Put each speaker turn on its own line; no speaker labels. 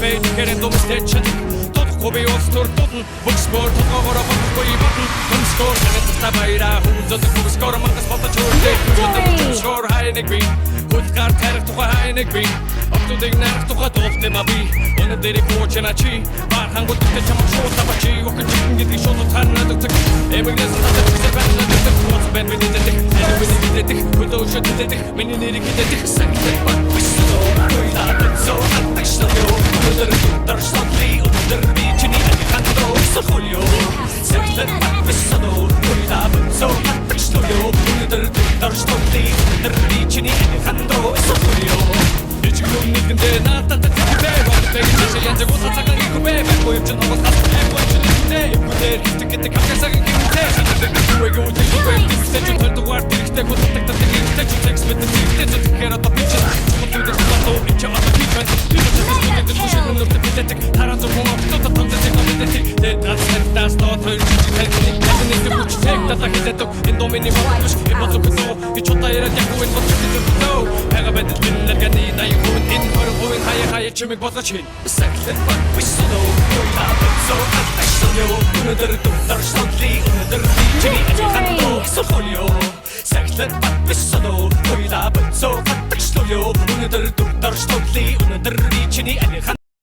Бэ тэгэхээр энэ думстэй чадах. Дуудахгүй би улс төр дуудна. Бүкс бор толгоогоороо бодохгүй бодно. Хөмскөр санацтай баяраа хүн зөдөг бүкскөр мангас бодож хөрдөө.
Victory!
Шор хайныг би. Хөлгаар тарих тухай хайныг би. Октодыг нарах тухай дуулт юм а би. Өнөөдөр буучна чи. Бархангууд гэдэг чамаг шууд авчи. Өгч гэдэг шууд утгаар өгдөг. Эмэгнээс татаж чигсэр байна гэдэг. Хууц байна миний дэх. Энэ миний мэддэг. Хөлөө өшөө дэх. Миний нэрийг хидэх. Сагтаг бат биш. Хоёлаа бэнсо хатагшлаа. Өнөөдөр даршлаа. Өнөөдөр би чиний алихандро сохолио. Сагтаг бат биш. Хоёлаа бэнсо хатагшлаа. Өнөөдөр даршлаа. Өнөөдөр би чиний алихандро сохолио. Ичгүүн нэгэндээ наатад тэтгэвэ. Роктэй гэж янз бүр цацахан ихэвэ. Байхгүй юм чинь онгоц байхгүй чинь ихтэй. Бүгдээр хитэг гэдэг хагасаг хэмтэй. Санагддаг үгүй үгүй тэгсэж толдугаар тэрхтээ гутдаг тэрхтээ чи текст мэт тэрхтээ чи тэгэхээр одоо би чинь чухал зүйл болов би чи одоо би байна. Би ч гэсэн түшиг өнөртөө бэлдэг. Тараа зөвхөн октод тонцог мэддэг. Тэгээд ганц тас дот хоёр жижиг тархиныг нэг хүч тэг дата хилэдэг. Энэ дуу миний бодол биш. Энэ бол зөвхөн би чудаа яриад яг үн бодож зөвхөн. Байгаа байдал минь нарганы 80%, энэ 20% хаяа хаяа чимэг болгож хийн. Сахилт бат биш дөө. Хоёлаа бэнсо хатагшлаа. Өнөөдөр дуршлаа. Өнөөдөр би чиний алихандро сохолио. Сахилт бат биш дөө. Хоёлаа бэнсо хатагшлаа. Өнөөдөр дуршлаа. Өнөөдөр би чиний алихан